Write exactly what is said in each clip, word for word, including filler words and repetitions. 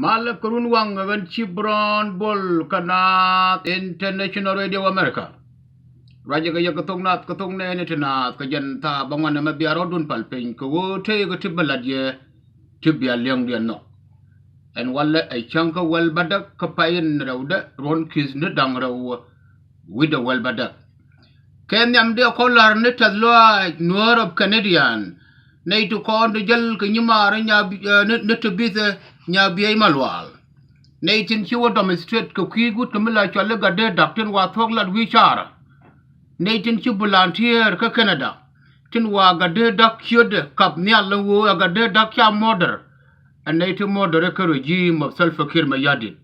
Malɛ kɛ run waŋ ɛ ɣän ci Brown Bol kä Naath International Radio America. Ruacɛ kɛ yɛ kɛ thok Naath kɛ thok nɛɛni ti Naath kɛ jɛn thaa bäŋuan ɛmɛ bia rɔɔdun pal piny kɛ ɣöö tëëkɛ ti bä la̱t yɛ ti bia liɛŋdiɛn nhɔk. Ɛn walɛ ɛ cäŋ kä wäl bädäk kä pay in rɛwdɛ ruɔ̱n ki̱th ni da̱ŋ rɛw wi̱cdɛ wäl bädäk. Kɛ nhiamdiɛ kɔn la̱r ni tɛth lɔaac Nuäär of Canadian. Nɛy ti kɔn ti jäl kɛ nyimaar ni, ni ti bithɛ Nyabiey Malual. Nɛy tin ci wä demonstrate kɛ kui̱ guut kɛ mi la cɔal i̱ Gatdee Dak tin wa thuɔ̱k lat wi̱i̱ caarä. Nɛy tin ci volunteer kä Canada tin wa Gatdee Dak ciötdɛ kap nhial la ɣöö ɛ Gatdee Dak ca murder. Ɛ nɛy ti murder kä regime of Salva Kiir Mayardit.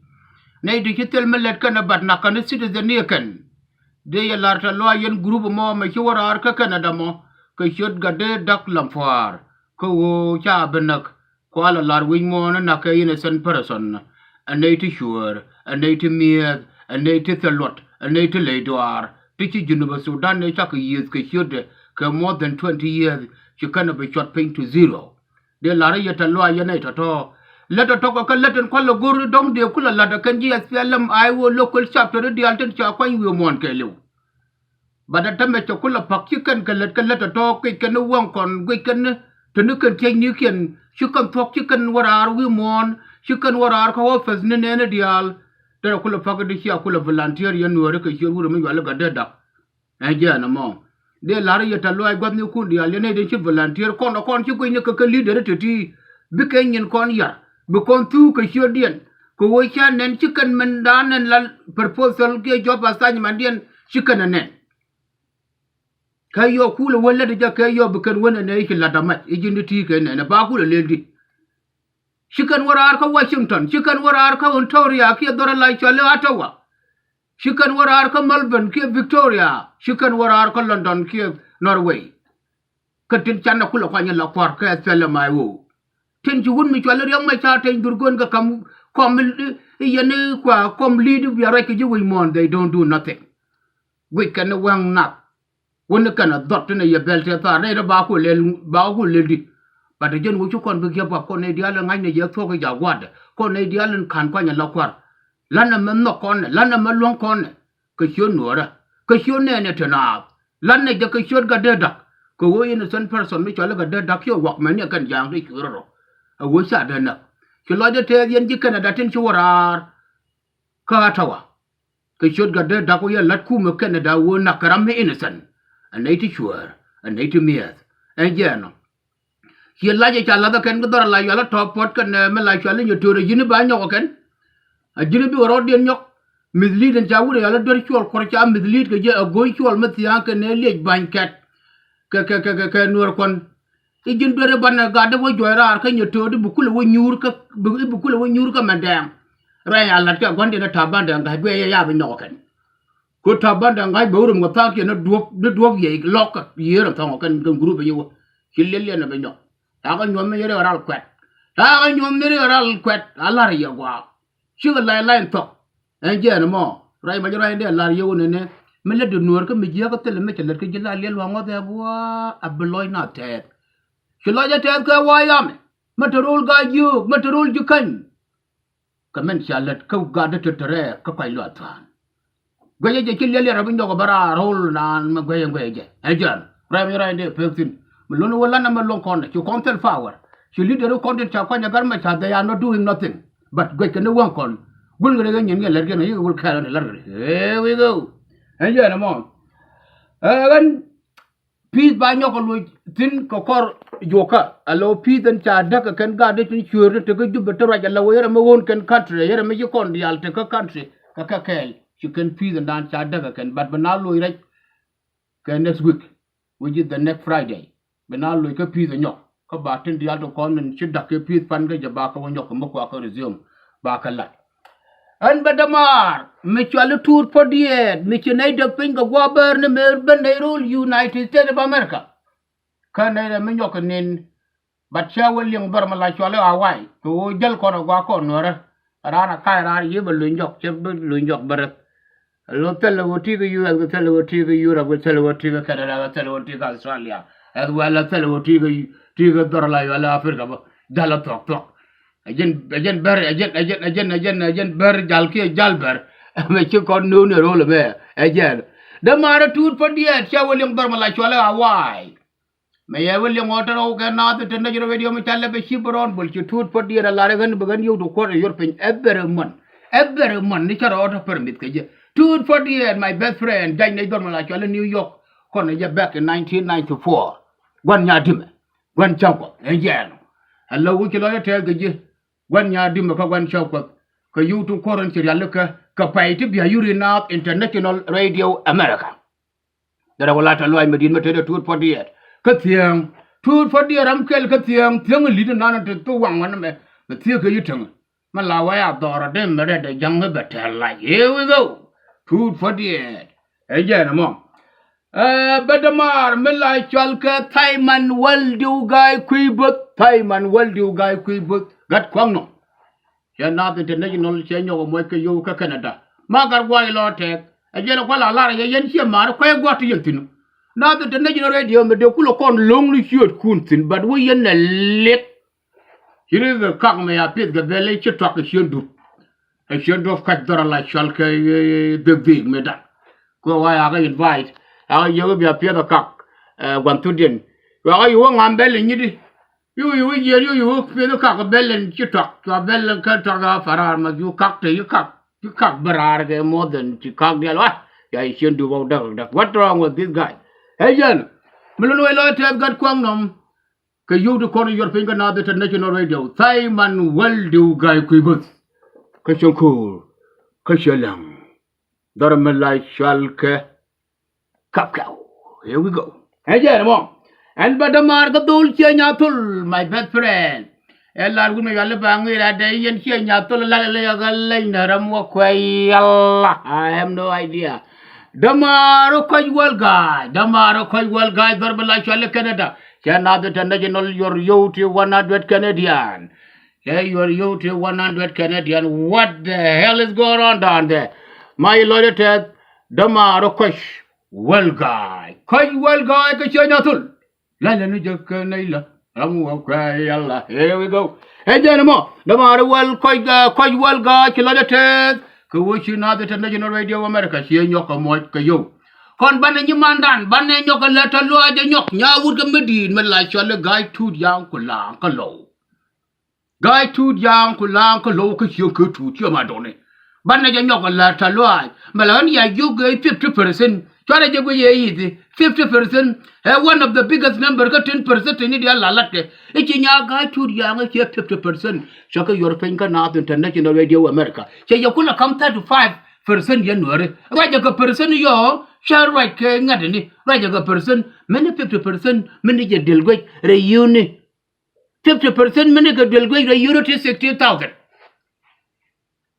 Nɛy ti ci thil mi lät kɛn ɛ bat nak kɛn citizen ni ɛ kɛn. Dee yɛ la̱r tɛth lɔaac yɛn group mɔ mɛ ci wä raar kä Canada mɔ kɛ ciöt Gatdee Dak Lampuaar kä ɣöö ca bi näk. Kualɛ la̱r wi̱c muɔ̱ɔ̱n ni nak kɛ innocent person. Ɛ nɛy ti cuäär, ɛ nɛy ti mi̱eth, ɛ nɛy ti thil luɔt, ɛ nɛy ti ley duaar ti ci Junub Sudan ni cakɛ yiëëth kɛ ciötdɛ kɛ more than twenty years. Ci kɛn ɛ bi cuɔt piny to zero. Dee la̱r i̱ yɛ tɛth lɔaac yɛn nɛy tɔ̱tɔ̱. Lät tɔ̱tɔ̱ kɛ lät in kualɛ go̱r i̱ dɔ̱ŋ dee kulɛ la̱t ɛ kɛn ji̱ SPLM-IO local chapter i̱ diaal tin ca kuany wi̱i̱ muɔ̱ɔ̱n kɛɛliw. Bat ɛ tämɛ cɛ kulɛ pa̱k ci kɛn kɛ lät kɛ lät tɔ̱tɔ̱ guic kɛn i̱ wäŋ kɔn guic kɛn i̱ te ni kɛn tiecnikiɛn ci kɛn thuɔ̱k ci kɛn wä raar wi̱i̱ muɔ̱ɔ̱n ci kɛn wä raar kä office ni nɛɛni diaal. Derɛ kulɛ pa̱k i̱ di cia kulɛ volunteer yɛn Nuääri kɛ ciöt wurɛ mi yual i̱ Gatdee Dak. Ɛn jɛɛn ɛmɔ dee la̱r i̱ yɛ tɛth lɔaac gua̱thnikun diaal yɛn nɛy tin ci volunteer kɔn ɛ kɔn ci guic ni kɛ kɛ leader i̱ te ti bikɛ nyin kɔn yar bi kɔn thuuk kɛ ciötdiɛn kɛ ɣöö ca nɛn ci kɛn mindan nɛn la proposal kiɛ job assignmentdiɛn ci kɛn ɛ nɛn. Kɛ yɔ kulɛ wä lät jɛ kɛ yɔ bi kɛn wä nɛn ɛ ci la̱t amac i̱ ji̱n di ti̱i̱ kɛ nɛn ɛ ba kulɛ lel di. Ci kɛn wä raar kä Washington, ci kɛn wä raar kä Ontario kiɛ dhɔr ala cɔl i̱ Ottawa. Ci kɛn wä raar kä Melbourne kiɛ Victoria, ci kɛn wä raar kä London kiɛ Norway. Kä tin canɛ kulɛ kuany in la kua̱r kä SPLM-IO. Tin ci wut mi cɔal i̱ Riɛk Macar Teny Dhurgon kɛ kam kɔm i̱ yɛn i̱ kua kɔm li̱i̱t i̱ bia ruac kɛ ji̱ wi̱i̱ muɔ̱ɔ̱n, they don't do nothing. Guic kɛn i̱ wäŋ nath. Wä ni kɛn a dhɔt ti nɛ yɛ bɛl tɛ thaar nɛy rɛ ba ku lel ba ku lel di. But jɛn wä ci kɔn bi giɛp wap kɔn nɛy diaal in ŋa̱cnɛ yɛ thuɔ̱k i̱ jagua̱dɛ kɔn nɛy diaal in ka̱n kuany ala kua̱r. La̱t nɛ mɛ nhɔk kɔn nɛ, la̱t nɛ mɛ luäŋ kɔn nɛ. Kɛ ciöt Nuäärä kɛ ciöt nɛɛnɛ te naath. La̱t nɛ jɛ kɛ ciöt Gatdee Dak kɛ ɣöö innocent person mi cɔal i̱ Gatdee Dak ciɛ wak mɛni ɛ kɛn ja̱a̱ŋ ti cuëër rɔ. Ɛ ɣöö ca dee näk. Ci lɔcdɛ tɛɛth yɛn ji̱ Canada tin ci wä raar kä Ottawa. Kɛ ciöt Gatdee Dak wä yɛ la̱t kumɛ Canada wä nak kɛ ram mi innocent. Ɛ nɛy ti cuäär, ɛ nɛy ti mi̱eth. Ɛn jɛɛn ɔ. Ciɛ lac ɛ ca la̱th ɛ kɛn kä dhɔr ala yual ɛ tɔ̱ puɔ̱t kɛn ɛ mi la cual i̱ nyɛ töör ɛ ji̱n i̱ ba nyɔk ɛ kɛn. A ji̱n i̱ bikɛ rɔɔdiɛn nyɔk. Mislead ɛn ca wut ɛ yual i̱ duer cuɔl kuɔr ca mislead kɛ jɛ ɛ go̱o̱ny cuɔl mi thia̱a̱ŋ kɛn ɛ liec ba̱ny kɛt. Kɛ kɛ kɛ kɛ kɛ Nuäär kuɔn. I̱ ji̱n duer i̱ banɛ gat i̱ wä juɔc raar kä nyɛ tööt i̱ bi kulɛ wä nyuur kä bi kulɛ wä nyuur kä Mɛndɛɛŋ. Rɛy a la̱t kɛ gua̱ndiɛn i̱ Ta̱a̱ Bandiɛŋ Ga̱a̱c guiɛ yɛ yath i̱ nyɔk ɛ kɛn. Kä Ta̱a̱ Bandiɛŋ Ga̱a̱c bɛ wä rum kɛ tha̱a̱ŋ kiɛn i̱ duɔ̱p di duɔ̱p yɛ lɔk kɛ yiëër ɛn thɔ̱ŋ ɛ kɛn kɛ gurup i̱ wä. Ci liɛl liɛn ɛ bi nyɔk. Ta̱a̱ kɛ nyuɔ̱th mi ri ɣä ral kuɛt. Ta̱a̱ kɛ nyuɔ̱th mi ri ɣä ral kuɛt a la̱r yɛ gua̱a̱. Cikɛ lac lac in thɔk. Ɛn jɛɛn ɛmɔ ruac ma jɛ ruac in dee lar yɛ wä nɛnɛ. Mi lät di Nuäär kä mi jiääk kä thilɛ mi cɛ lät kä ji̱ la liɛl waŋ ŋɔth ɛ gua̱a̱ a bi lɔc na tɛɛth. Ci lɔc ɛ tɛɛth kɛ wa̱a̱ yamɛ. Mɛ te rol gaa jiök mɛ te rol ji̱ käny. Kɛ mɛn cia lät kä gat dee te te rɛɛk kä kɔc luath tha̱a̱n. Guɛcɛ jɛ ci liɛl yɛn rɔ bi nyɔk ɛ bä raar ro̱l naan mɛ guɛcɛ guɛcɛ jɛ. Ɛ jɛn rɛm yɛ rɛy dee pek thi̱n. Mi lon wä lan ɛmɛ loŋ kɔn ci kɔn thil power. Ci leader kɔn tin ca kuany ɛ gar mɛ ca, they are not doing nothing. But guɛc kɛn ni wäŋ kɔn. Gul kɛ rɛ kɛ nyin kɛ lɛr kɛn kɛ yik wul kɛɛl kɛn lɛr kɛ rɛ. Here we go. Ɛ jɛn ɛmɔ. Ɛ ɣän Peace ba nyɔk kɛ loc thi̱n kɛ kɔr juɔkä. Alo peace ɛn ca däk kɛ kɛn gat di tin cuëër ni tekä Jubɛ te ruac ala wee yɛrɛ mi ɣöön kɛn country yɛrɛ mi ci kɔn diaal tekä country kɛ kɛ kɛɛl. Ci kɛn peace ɛn daan ca däk kɛ kɛn, but bi na loc rɛc kɛ next week, which is the next Friday. Bi na loc kä peace ɛ nyɔk kä ba tin diaal ti kɔn min ci da̱k kɛ peace pan kä jɛ ba kɛ wä nyɔk kɛ mi kua kɛ resume ba kɛ lat. Ɣän bä dämaar mi cuali tuur puɔ̱t diɛɛt mi ci nɛy däk piny kɛ gua̱a̱ bäär ni mëër ben nɛy ro̱l United States of America. Kä nɛy rɛ mi nyɔk kɛ nin. Bat cä wä liŋ dhɔr mi la cuali Hawaii kɛ ɣöö jäl kɔn ɛ gua̱a̱ kɔn Nuäärä. Raan a ka̱a̱c raan yiëë bɛ luny jɔk cɛ bi luny jɔk bä rɛth. Lo thilɛ ɣöö ti̱i̱ kä U S kɛ thilɛ ɣöö ti̱i̱ kä Europe kɛ thilɛ ɣöö ti̱i̱ kä Canada kɛ thilɛ ɣöö ti̱i̱ kä Australia. As well as thilɛ ɣöö ti̱i̱ kä ti̱i̱ kä dhɔr la yuali Africa bä. Jäl a thuɔ̱k thuɔ̱k. Ɛ jɛn, ɛ jɛn bär, ɛ jɛn, ɛ jɛn, ɛ jɛn, ɛ jɛn, ɛ jɛn bär jal kiɛ jal bär. Mɛ ci kɔn no̱o̱ŋ ni ro̱l ɛmɛ. Ɛ jɛn. Dämaar ɛ Tuut Padiɛt, cɛ wä liŋ dhɔr mi la cual ɛ Hawaii. Mɛ yɛ wä liŋ ɣɔɔ tɔrɔw kɛ Naath International Radio mi ca lɛ bɛ ci bɛ rɔɔn bol ci Tuut Padiɛt a lar ɛ ɣän bɛ ɣän yio̱w ti kuɔt ɛ yor piny every month. Every month ni cä rɔɔd tɔ permit kɛ jɛ. Tuut Padiɛt, my best friend, judge ni dhɔr mi la cual ɛ New York. Kɔn ɛ jɛ back in nineteen ninety-four. Gua̱n nya dimɛ. Gua̱n cäŋ kuɔth ɛn jɛɛn. Ɛ lä wi̱c ci lɔc ɛ tɛth kɛ ji̱. Gua̱n nya dimɛ kä gua̱n cäŋ kuɔth. Kɛ yio̱w ti kuɔr in ci rialikä kɛ pay ti bia yuri Naath International Radio America. Derɛ wä la tɔ luac mi di̱t mi tetdɛ Tuut Padiɛt. Kä thiäŋ. Tuut Padiɛt ram kɛl kä thiäŋ. Thiäŋ in li̱t in nan in te thok waŋ wän mɛ. Mi thiäk kɛ yi täŋ. Mi la wä ya dhɔr ɔ dee mi rɛt ɛ ja̱ŋ mi bɛ tɛl lac. Here we go. Tuut Padiɛt. Ɛ jɛn ɛmɔ. Ɛ bä dämaar mi la cual kɛ Thaiman Wäl Diw Ga̱a̱y Kui̱ Bo̱th. Thaiman Wäl Diw Ga̱a̱y Kui̱ Bo̱th. Gat kua̱ŋ nɔ. Cɛ Naath International cɛ nyɔk ɛ muɔc kɛ yio̱w kä Canada. Ma gat gua̱a̱c lɔ tɛth. Ɛ jɛn ɛ kua̱l a lar ɛ yɛ yɛn ciɛ maar kua̱c gua̱a̱t ti yɛn thi̱n. Naath International Radio mi dee kulɛ kɔn lo̱ŋ ni ciöötkun thi̱n, but wä yɛn ɛ liɛk. Ci ri kɛ kak mɛ a pieth kɛ bɛl i̱ ci tuak kɛ cien dup. Ɛ cien dup kac dhɔr ala cual kɛ, eh, dhik dhik mɛ dak. Kɛ wa ya kɛ invite. Ya kɛ yio̱w bia pieth ɛ kak, eh, gua̱n thutdiɛn. Wa kɛ yio̱w ŋam bɛl i̱ nyit i̱. Yio̱w yio̱w jiɛn yio̱w yio̱w pieth ɛ kak bɛl in ci tuak. Cua bɛl in kɛ tuak a parar ma ju kak te yi kak. Ci kak bɛ raar kɛ more than ci kak dial wa. Ya i̱ cien dup wa dak dak. What wrong with this guy? Ɛ jɛn. Mi lun wec lɔc tɛth gat kuaŋ nɔm. Kɛ yio̱w ti kɔn yor piny kä Naath International Radio. Thaiman Wäl Diw Ga̱a̱y Kui̱ Bo̱th. Kä cäŋ ko̱o̱r. Kä cäŋ läŋ. Dhɔr mi la cual kɛ Kap Kɛw. Here we go. Ɛ jɛn ɛmɔ. Ɛn bä dämaar kä dhol ciɛ nya thol, my best friend. Ɛ lar wun mi yɔal i̱ ba ŋi̱i̱r adɛ yɛn ciɛ nya thol ɛ lar ɛ lɛ yɔk ɛ leny nɛ ram wä kuɛ yɛl. I have no idea. Dämaar ɔ kɔc wäl ga̱a̱c, dämaar ɔ kɔc wäl ga̱a̱c dhɔr bi la cual i̱ Canada. Cɛ Naath International, your yio̱w ti one hundred Canadian. Cɛ your yio̱w ti one hundred Canadian. What the hell is going on down there? Ma yi lɔcdä tɛth, dämaar ɔ kɔc wäl ga̱a̱c. Kɔc wäl ga̱a̱c kä ciɛ nya thol. La lɛ ni jɛ kɛ nɛy la. Ram wä kuɛ yɛl la. Here we go. Ɛ jɛn ɛmɔ. Dämaar ɔ wäl kɔc, eh, kɔc wäl ga̱a̱c ci lɔcdä tɛth. Kɛ wä ci Naath International Radio America ciɛ nyɔk kɛ muɔc kɛ yio̱w. Kɔn banɛ nyimandan, banɛ nyɔk kɛ lät tɔ luaac ɛ nyɔk. Nya wut kɛ mi di̱i̱t mi la cual i̱ Ga̱a̱c Tuut Ya̱a̱ŋ Kulaŋ kä Lo̱w. Ga̱a̱c Tuut Ya̱a̱ŋ Kulaŋ kä Lo̱w kä cieŋ kɛ tuut ciɛ ma dɔni. Banɛ jɛ nyɔk ɛ lät tɔ luaac. Mɛ la ɣän ya jiök ɛ fifty percent. Cuarɛ jɛ guic ɛ i̱thi. Fifty percent. Ɛ one of the biggest number kä ten percent ti ni diaal la latkɛ. I̱ ci nya Ga̱a̱c Tuut Ya̱a̱ŋ i̱ ciɛ fifty percent. Cɛ kɛ yuɔr piny kä Naath International Radio America. Cɛ yɛ kulɛ ka̱m thirty five percent yɛn Nuääri. Ruacɛ kɛ percent yɔ. Cɛ ruac kɛ ŋa̱t ni. Ruacɛ kɛ percent. Mini fifty percent. Mini jɛ dil guec rɛy yio̱wni. Fifty percent mini kɛ duel guec rɛy yio̱wni ti sixteen thousand.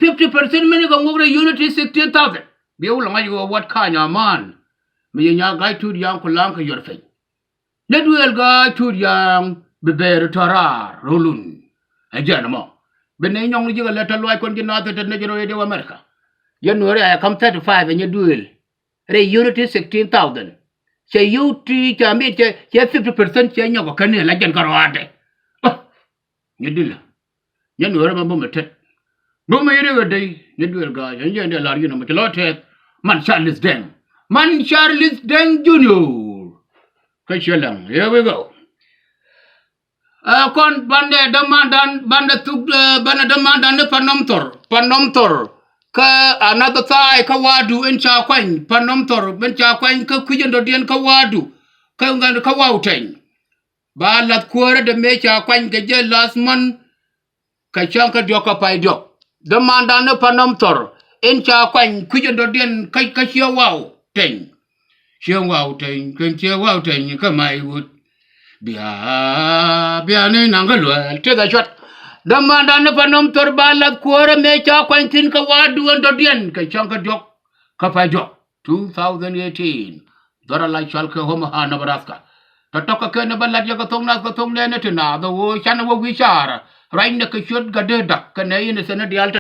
Fifty percent mini kɛ ŋuɔk rɛy yio̱wni ti sixteen thousand. Bi wulɛ ŋa̱c ɣöö what kind of man. Mi yɛ nya Ga̱a̱c Tuut Ya̱a̱ŋ Kulaŋ kɛ yuɔr piny. Nyɛ duel Ga̱a̱c Tuut Ya̱a̱ŋ bi bɛɛr tɔ raar rolun. Ɛ jɛn ɛmɔ. Bi nɛy nyɔŋni ji̱ kɛ lät tɔ luaac kɔn ji̱ Naath International Radio America. Yɛn Nuääri a yɛ ka̱m thirty five ɛ nyɛ duel. Rɛy yio̱wni ti sixteen thousand. Cɛ yio̱w ti ca mi̱t cɛ, cɛ fifty percent cɛ nyɔk kä ni la jɛn kä rɔaadɛ. Ɔ, nyɛ dilɛ. Nyɛ Nuäärä mɛ bumɛ tet. Bumɛ yet i̱ ɣä dey, nyɛ duëël Ga̱a̱c, nyɛ jɛ dee lar yɛn ɔmɔ ci lɔ tɛth. Man Charles Deng. Man Charles Deng Junior. Kä ciɛ läŋ, here we go. Ɛ kɔn bandɛ dämandan, bandɛ thuk, ɛ bandɛ dämandan ni Panɔm Thor, Panɔm Thor. Kä another side kä Wadu in ca kuany, Panɔm Thor in ca kuany kä kui̱c in dɔ̱diɛn kä Wadu. Kä ŋän kä Wau Teny. Ba lath kuäärä dee mëë ca kuany kɛ jɛ last month. Kɛ cäŋ kä diɔ̱k kä pay diɔ̱k. Dämandan ni Panɔm Thor in ca kuany kui̱c in dɔ̱diɛn kä, kä ciɛ Wau Teny. Ciɛ Wau Teny, kɛn ciɛ Wau Teny kä may wut. Bia, bia ni naŋ kä luɛɛl tëth a cuat. Dämandan ni Panɔm Thor ba lath kuäärä mëë ca kuany thi̱n kä Wadu in dɔ̱diɛn kɛ cäŋ kä diɔ̱k kä pay diɔ̱k. Two thousand eighteen. Dhɔr ala cɔal kɛ Omaha, Nebraska. Tɔ̱tɔ̱ kɛ kɛn bä lat yɛ kɛ thok nath kɛ thok nɛɛni ti naath ɣöö canɛ wä wi̱i̱ caarä. Ruacnɛ kɛ ciöt Gatdee Dak kɛnɛ innocent diaal.